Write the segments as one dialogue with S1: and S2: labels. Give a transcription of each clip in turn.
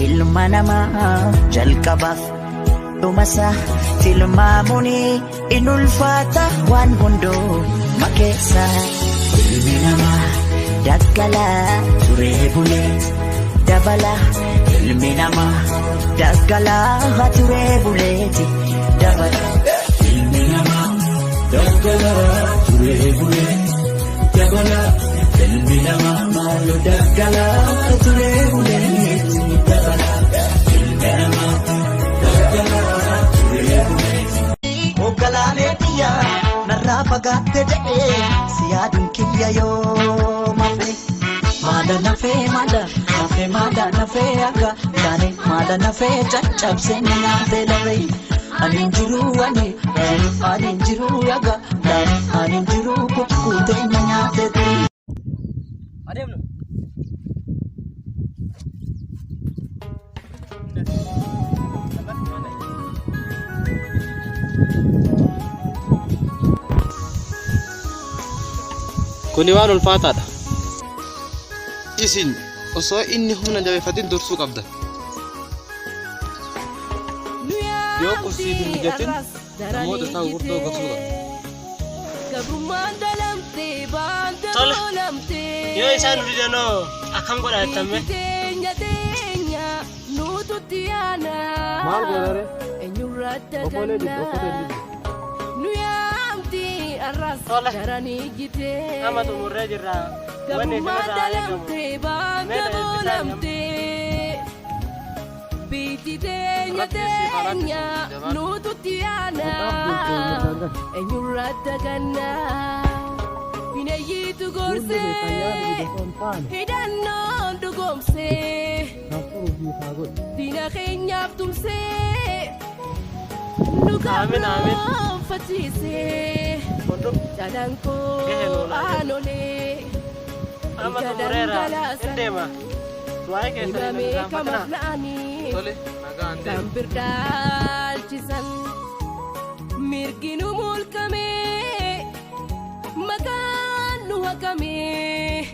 S1: Ilma namaa jalqabaaf dhumasa tilmaamuun in ulfaata waan hunduu makeessa. Ilmi namaa daggalaa turee bulee dabala. Ilmi namaa daggalaa turee buleeti dabala.
S2: Ilmi namaa daggalaa turee bulee dabala. Ilmi namaa maaloo daggalaa turee buleeti dabala. Ilmi namaa daggalaa turee buleeti.
S1: Oggalaalee biyya narraa fagaatte jedhee si yaaduun kiyya yoo mafe. Maada nafee maada nafee maada nafee akka taane maada nafee caccabsee na nyaatee lafee. Ani hin jiru ani ani hin jiru akka taane ani hin jiru kukkutee na nyaatee ture.
S3: Adeemnu.
S4: Kuni waan ulfaataadha. Isin osoo inni humna hin jabeeffatin dursuu qabdan. Yoo qursiif hin mijatin namoota isaa gurguddoo gorsuu qabda.
S3: Tole. Yoo isaan nu didanoo akkam godha jettamme?
S4: Maal goona ree? Okolee didde okkotee didde.
S3: Tole. Amma xumurree jirra. Wanni isinirraa eegamu. Mee na eebbisaa amma. Rabbi siif haa laaffisu jabaadhu. Aamin aamin. Hundum gahe loolaa jedhu. Amma xumureera. Hin deema. Du'aa'ii keessaniin hin irraanfatinaa. Tole nagaan deema.
S5: Mirgi nu mulqamee maqaan nu haqamee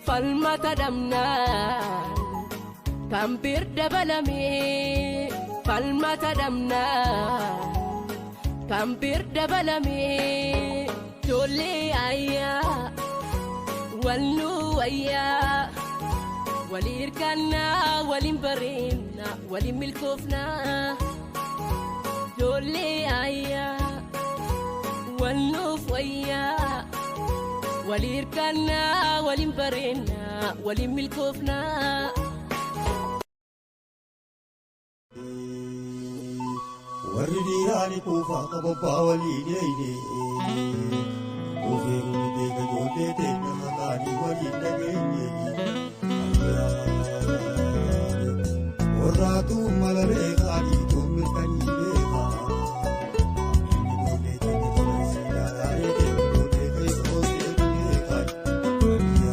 S5: falmata dhabnaan kan bir dabalamee falmata dhabnaan kan bir dabalamee ijoollee ayyaa wal nu wayyaa walii hirkannaa waliin bareennaa waliin milkoofnaa. Ijoollee ayyaa wal nuuf wayyaa walii hirkannaa waliin bareennaa waliin milkoofnaa.
S6: Warri dhiiraa ni quufa qababbaa walii deeyne. Quufee kuni beeka ijoollee teenya maqaanii waliin dhageenye. Warraatu mala beekaa dhiituun mirkanii beekaa. Ijoollee teenya tola isii ilaalaa teenya ijoollee keessa ooltee beekaa.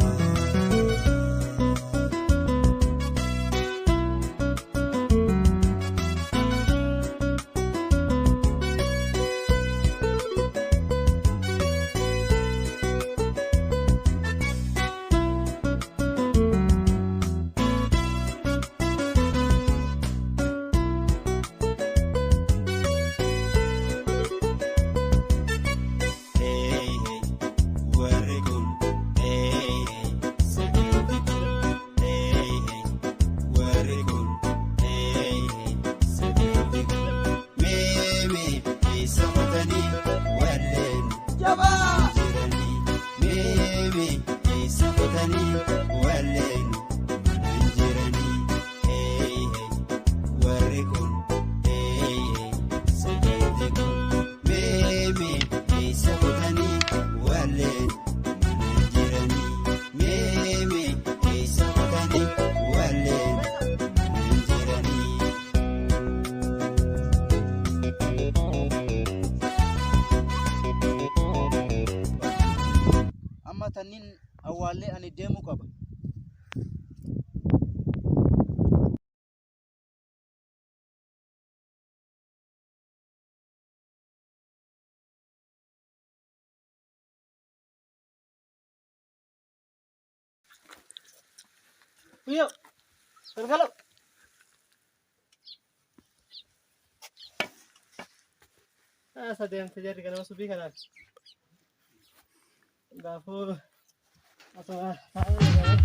S6: eessa kutanii walleen jabaa jiranii meeme eessa kutanii walleen mana hin jiranii hey hey warri kun hey hey sadeeti kun meeme eessa kutanii walleen mana hin jiranii meeme eessa kutanii walleen mana hin jiranii.
S4: Amma tanniin awwaallee ani deemuu qaba.
S3: Guyyoo, galgalo. Asa deemte jarri ganama subii kanaan. Gaafuu asuma taa'ee eegale.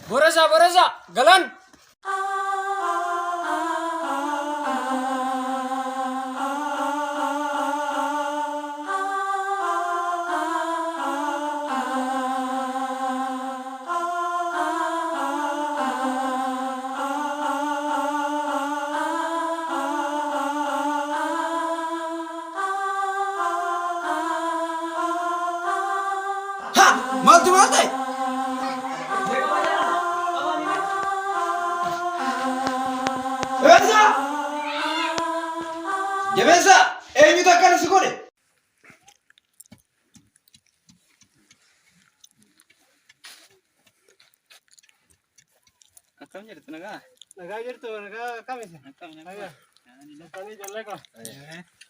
S7: Borasa, borasa, galan.
S4: Ha! Maaltu maal ta'e? Jabeessaa! Jabeessaa! Eenyutu akkana si godhe?
S8: Akkam jirtu nagaa?
S3: Nagaa jirtu nagaa akkam isin?
S8: Akkam
S3: Nagaa.
S8: nagaa?
S3: Akkamii ijoollee koo?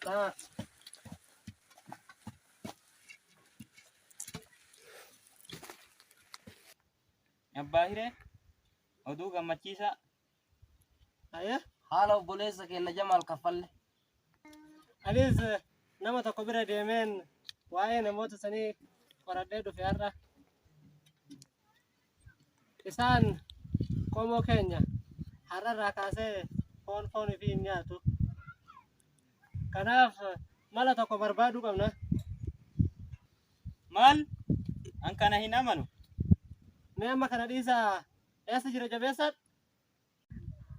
S3: Lama.
S8: Abbaa Hiree oduu gammachiisaa.
S3: Ayya.
S7: Haala obboleessa keenya Jamaal kaffalle.
S3: Anis nama tokko bira deemeen waa'ee namoota sanii qoradhee dhufe har'a. Isaan qomoo keenya har'arraa kaasee foon foonii fi hin nyaatu. Kanaaf mala tokko barbaaduu qabna.
S8: Maal? An kana hin amanu.
S3: Mee amma kana dhiisaa eessa jira jabeessaan?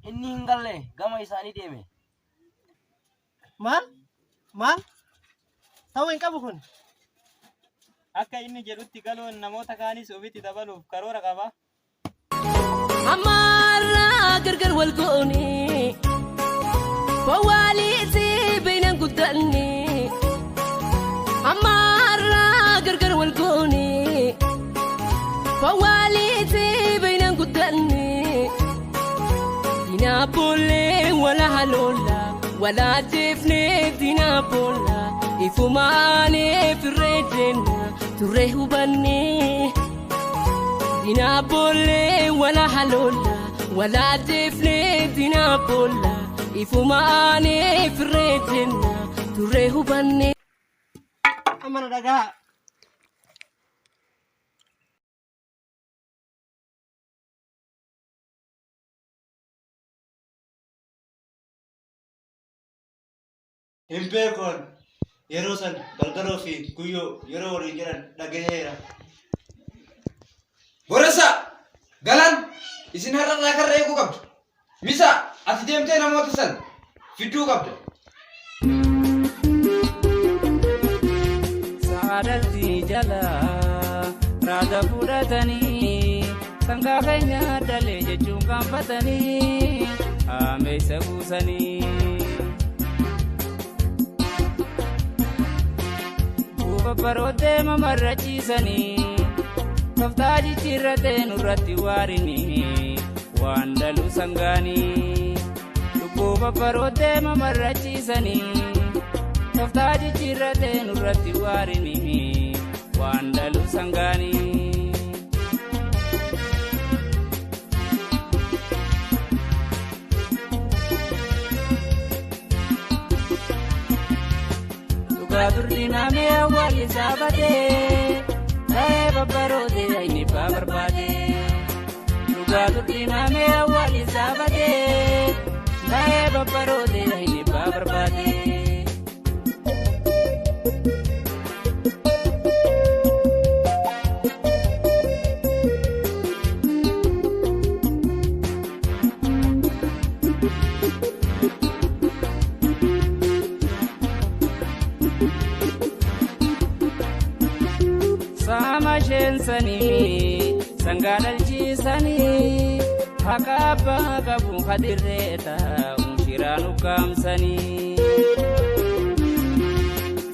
S7: Inni hin galle gama isaanii deeme.
S3: Maal? Maal? Ta'uu hin qabu kun.
S8: Akka inni jedhutti galoon namoota kaanis ofitti dabaluuf karoora qaba.
S5: Ammaarraa gargar wal goone Fawwaaliisi beeynan guddanne Ammaarraa gargar wal goone Fawwaaliisi beeynan guddanne Dinaa boollee wala haloola wala jeefnee dinaa boolla ifumaanee firree jenna turree hubannee. Dinaa boollee wala haloola wala jeefnee dinaa boolla ifumaanee firree jenna turree hubannee.
S3: Amma na dhagaa.
S4: Hin beekoon yeroo san galgaloo fi guyyoo yeroo waliin jedhan dhagaheera.
S9: Borasaa! Galan! Isin har'arraa karra eeguu qabdu. Misa! Ati deemtee namoota san fidduu qabda.
S2: Saadaltii jala raada fudhatanii.
S10: Sangaa keenya dhalee jechuun gaanfatanii haameessa buusanii. Babbarootee mamarrachiisanii tooftaa jijjiirratee nurratti waarinii waan dhaluu sangaanii. Lubbuu babbarootee mamarrachiisanii tooftaa jijjiirratee nurratti waarinii waan dhaluu sangaanii. Durri namee awwaalli saabatee ta'ee babbarootee inni baa barbaade. Dhugaa durri namee awwaalli saabatee ta'ee babbarootee inni baa barbaade. Sheensanii sangaa dhalchiisanii haqa abbaa qabu hadirree taa'uun shiraan ukkaamsanii.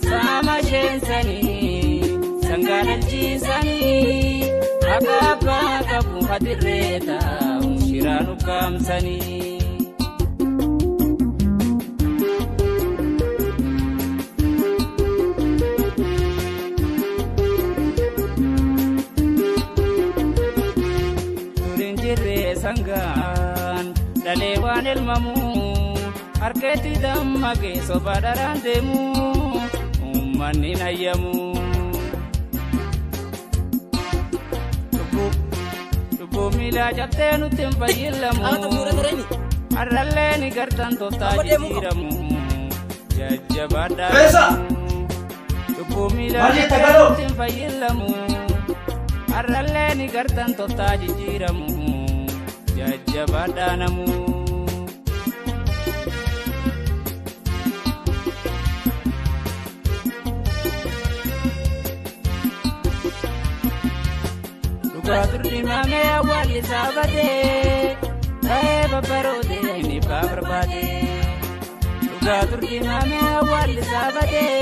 S10: Saama sheensanii sangaa dhalchiisanii haqa abbaa qabu hadirree taa'uun shiraan ukkaamsanii. Sangaan dhalee waan elmamu harkeetti dammaqee soba dharaan deemu uummanni nayyamu. Lubbuu miilaa cabsee nutti hin fayyillamu har'allee ni gartan tooftaa jijjiiramu jajjabaadhaa. Lubbuu miilaa cabsee nutti hin fayyillamu har'allee ni gartan tooftaa jijjiiramu. Jajjabaadhaa namuu. Dhugaa turri maamee awwaalli saabatee ta'ee babbarootee inni baa barbaade. Dhugaa turri maamee awwaalli saabatee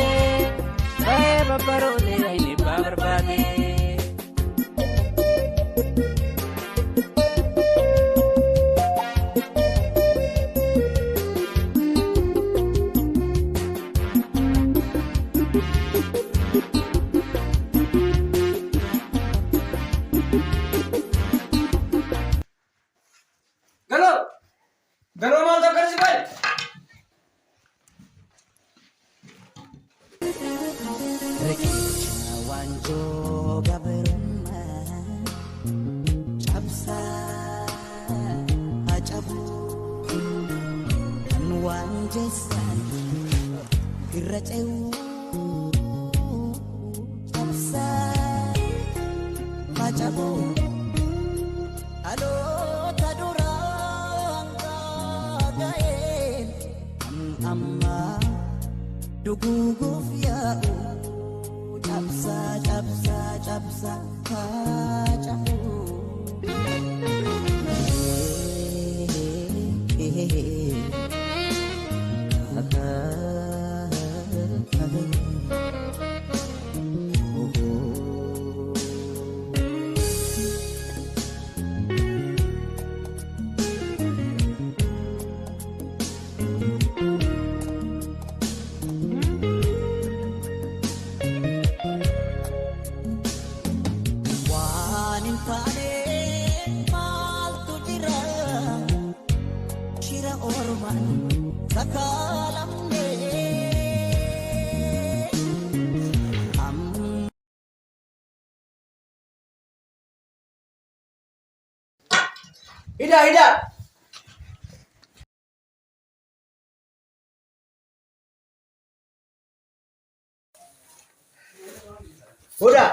S10: ta'ee babbarootee inni baa barbaade.
S9: Galoo maaltu akkana si godhe?
S1: Riqicha waanjoo gabrummaa cabsaa hacabu kan waan jeessan irra ce'uu cabsaa hacabu dhaloota duraan gaaga'een kan ammaa duguuguuf yaa'u. Cabsa, cabsa, cabsa, cabu.
S9: Hidhaa hidhaa. Hidhaa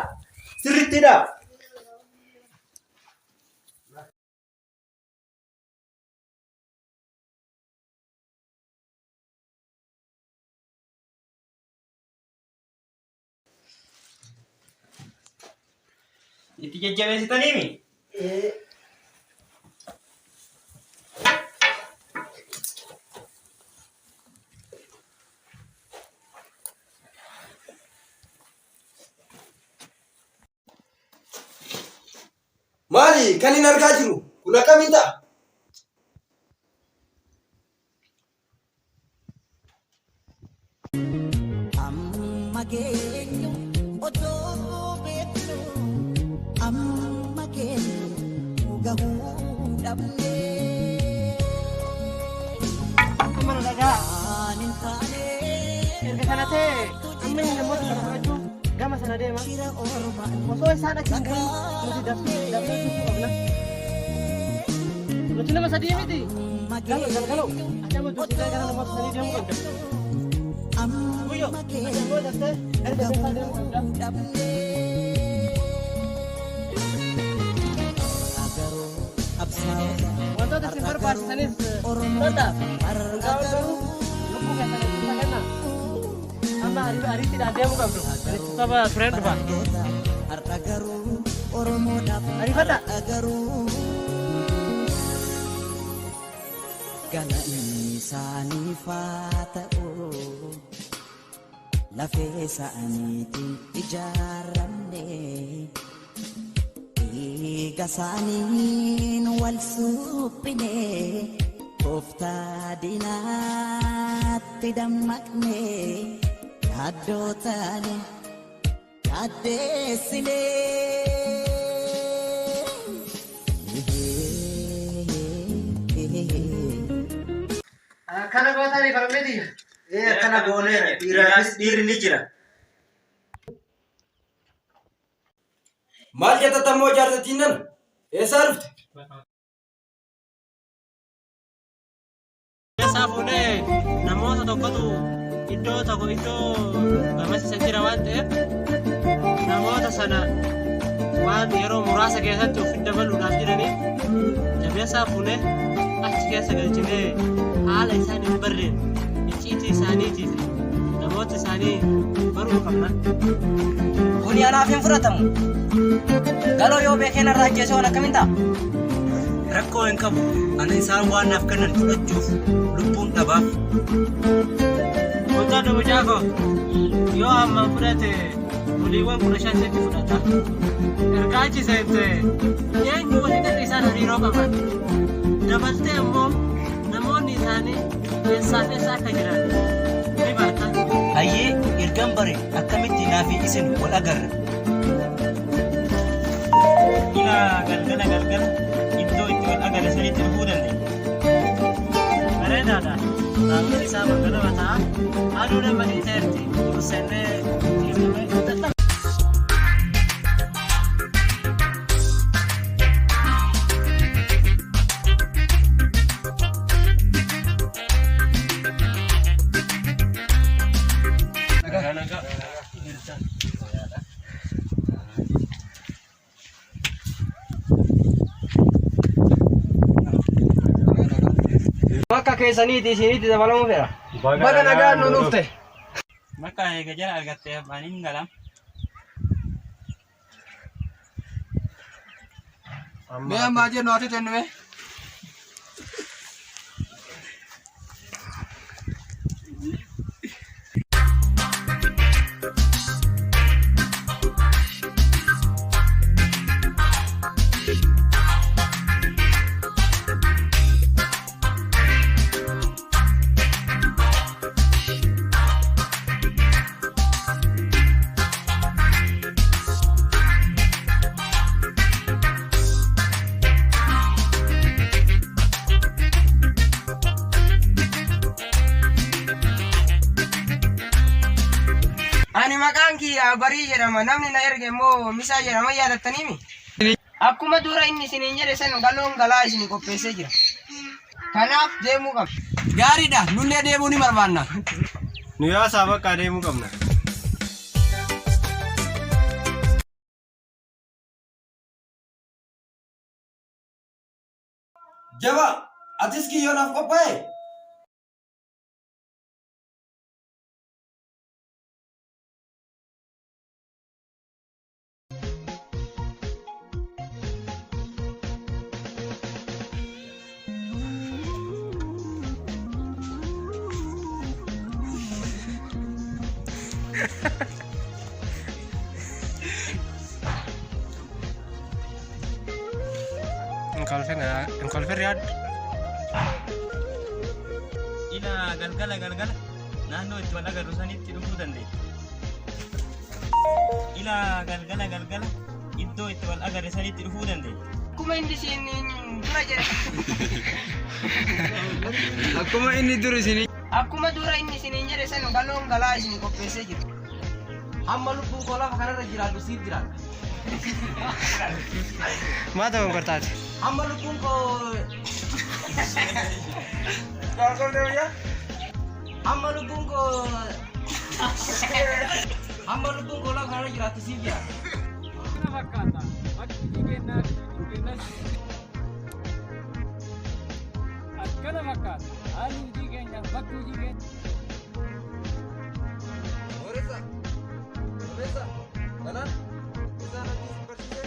S9: sirriitti hidhaa.
S8: Itti jajjabeessitaniimi?
S9: Maali kan hin argaa jiru? Kun akkamiin ta'a?
S1: Amma geenyu otoo beeknu amma geenyu gahuu dhabne.
S3: Amma na dhagaa.
S1: Waan hin taane
S3: Erga kana ta'e amma inni namoota sana fudhachuuf gama sana deema. Osoo isaan achi hin gahin nuti dafnee dafnee dhufuu qabna. Nuti nama sadii miti. Galo galgalo ati amma dursitee gara namoota sanii deemuu qabda. Guyyo ati ammoo daftee gara jabeessaa deemuu qabda. Wantoota isin barbaachisanis fudhadhaa. Hundaa ol garuu lubbuu keessan eegumsa kenna. Amma ariitiidhaan deemuu qabdu. Ani saba tureen dhufa.
S1: Har'a garuu Oromoodhaaf
S3: Ariifadhaa.
S1: har'a garuu galanni isaaniif haa ta'u lafee isaaniitiin ijaaramne dhiiga isaaniin wal suphine tooftaa diinaatti dammaqne yaaddoo taane yaaddeessine.
S3: Akkana gootanii farmeeti.
S4: Ee akkana gooneera. Dhiiraafis dhiirri ni jira.
S9: Maal jetta ammoo jaartattiin nana? Eessaa dhufte?
S8: Keessaa fuudhee namoota tokkotu iddoo tokko iddoo gamasiisa jira waan ta'eef namoota sana waan yeroo muraasa keessatti ofitti dabaluudhaaf jiraniif jabeessaa fuunee achi keessa galchinee haala isaan hin barreen icciitii isaaniitii fi namoota isaanii baruu qabna.
S7: Kuni anaaf hin fudhatamu. Galoo yoo beekee narraa ajjeese waan akkamiin ta'a?
S4: Rakkoo hin qabu. Ani isaan waan naaf kennan fudhachuuf lubbuun dhabaaf.
S8: Hojjadhu mucaa koo yoo ammaan fudhate buliiwwan 15 sitti fudhata. Erga achi seente eenyu waliin akka isaan hariiroo qaban dabaltee immoo namoonni isaanii eessaa fi eessa akka jiran ni barta.
S4: Hayyee ergan bare akkamitti naa fi isin wal agarra?
S8: Ilaa galgala galgala iddoo itti wal agarre sanitti dhufuu dandeenya. Bareedaadha. Raawwiin isaa ganama ta'a. Aduun amma dhiiteerti. Dursannee ciifnee.
S7: Bakka keessaniiti isinitti dabalamuu fedha.
S9: Baga nagaan nu dhufte.
S8: Bakka eega jala argatte abbaan hin galam.
S9: Mee ammaa jennu ati tennume.
S7: Ani maqaan kiyya Barii jedhama. Namni na erge immoo Misaa jedhama. Yaadattaniimi? Akkuma dura inni isiniin jedhe san galoon galaa isinii qopheessee jira. Kanaaf deemuu qabna.
S9: Gaariidha. Nullee deemuu ni barbaanna.
S8: Nu yaasaa bakka deemuu qabna.
S9: Jabaa, atis kiyyoonaaf qophaa'e?
S8: Hin kolfin Riyaad.
S11: Ila galgala galgala naannoo itti wal agarru sanitti dhufuu dandeenya. Ila galgala galgala iddoo itti wal agarre sanitti dhufuu dandeenya.
S7: Akkuma inni isin dura jedhe.
S9: Akkuma inni dur isin.
S7: Akkuma dura inni isiniin jedhe san galoon galaa isinii qopheessee jira.
S3: Hamma lubbuun koo lafa kanarra jiraatu siif jiraadha.
S8: Maa ta'uun gortaati?
S3: Hamma lubbuun koo hamma lubbuun koo hamma lubbuun koo lafa kanarra jiraatu siif jiraadha.
S10: Fakkaata. Bakki hojii kennaa fi kennas akkana fakkaata. Haalli hojii keenyaaf bakki hojii keenya.
S9: Sooressa. Sooressa. Galaan. Isaan hojii isin barsiise.